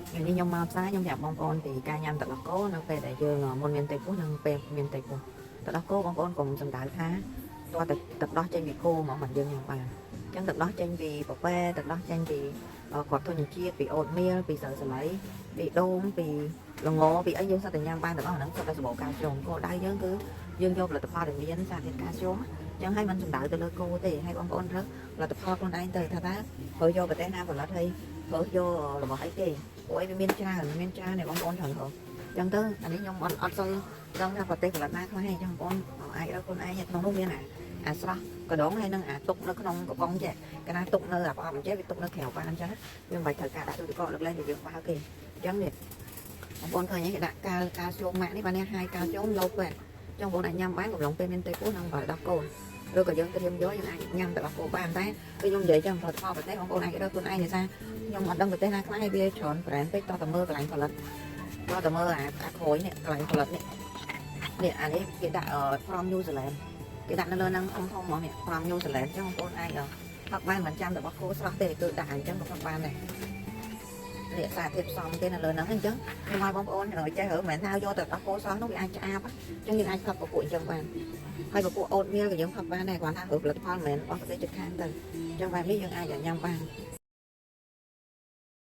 ថ្ងៃនេះខ្ញុំមកផ្សារខ្ញុំប្រាប់បងប្អូនពីការញ៉ាំទឹកដោះគោនៅពេលដែលយើងមុនមានផ្ទៃពោះនិងពេលមានផ្ទៃពោះទឹកដោះគោបងប្អូនកុំសំដៅថាទាល់តែទឹកដោះចេញពីគោហ្មងមិនយើងញ៉ាំបានអញ្ចឹងទឹកដោះចេញពីពពែទឹកដោះចេញពីគ្រាប់ធញ្ញជាតិពី oatmeal ពីស្រូវសាលីពីដូងពីល្ងពីអីយើងសុទ្ធតែញ៉ាំបានទាំងអស់ហ្នឹងសុទ្ធតែសម្បូរកាល់ស្យូមគោលដៅយើងគឺយើងយកផលិតផលដែលមានសារធាតុកាល់ស្យូមអញ្ចឹងហើយមិនសំដៅទៅលើគោទេហើយបងប្អូនត្រូវផលិតផលខ្លួនឯងទៅថាតើព្រោះយកប្រទេសណាផលិតហើយព្រោះយករបស់អីគេ ព្រោះអីវាមានច្រើនមានច្រើនដែលបងប្អូនត្រូវហ៎អញ្ចឹងទៅអានេះខ្ញុំអត់អត់សូវដឹងថាប្រទេសផលិតណាខ្លះទេអញ្ចឹងបងប្អូនអាចរកខ្លួនឯងក្នុងនោះមានអាអាស្រស់កដងហើយនឹងអាទុកនៅក្នុងកំប៉ុងចេះកាលណាទុកនៅអាប្រអប់អញ្ចេះវាទុកនៅក្រៅបានអញ្ចឹងវាមិនបាច់ត្រូវការដាក់ទូទឹកកកលើកលែងតែយើងបើគេអញ្ចឹងនេះបងប្អូនឃើញគេដាក់កាល់កាល់ស្យូមម៉ាក់នេះបាននេះហាយកាល់ស្យូមលោពេអញ្ចឹងបងប្អូនអាចញ៉ាំបានកំឡុងពេលមានទេពោះនិងបើដោះកូនឬក៏យើងត្រៀមយកយើងអាចញ៉ាំទៅដោះគោបានតែគឺខ្ញុំនិយាយចឹងផលិតផលប្រទេសបងប្អូនអាចរកខ្លួនឯងដោយសារ ខ្ញុំអត់ដឹងប្រទេសណាខ្លះឯងវាច្រើន brand ពេកតោះតែមើលកន្លែងផលិតតោះតែមើលអាអាក្រួយនេះកន្លែងផលិតនេះនេះអានេះគេដាក់ from New Zealand គេដាក់នៅលើហ្នឹងធំធំហ្មងនេះ from New Zealand អញ្ចឹងបងប្អូនអាចផឹកបានមិនចាំរបស់គោស្រស់ទេគឺដាក់អញ្ចឹងក៏ផឹកបានដែរនេះសារធាតុផ្សំគេនៅលើហ្នឹងអញ្ចឹងខ្ញុំឲ្យបងប្អូនចេះរើមិនមែនថាយកតែរបស់គោស្រស់នោះវាអាចឆ្អាបអញ្ចឹងយើងអាចផឹកពពួកអញ្ចឹងបានហើយពពួក oatmeal ក៏យើងផឹកបានដែរគ្រាន់តែរើផលិតផលមិនមែនរបស់ប្រទេសជិតខាងទៅអញ្ចឹងបែបនេះយើងអាចញ៉ាំបាន។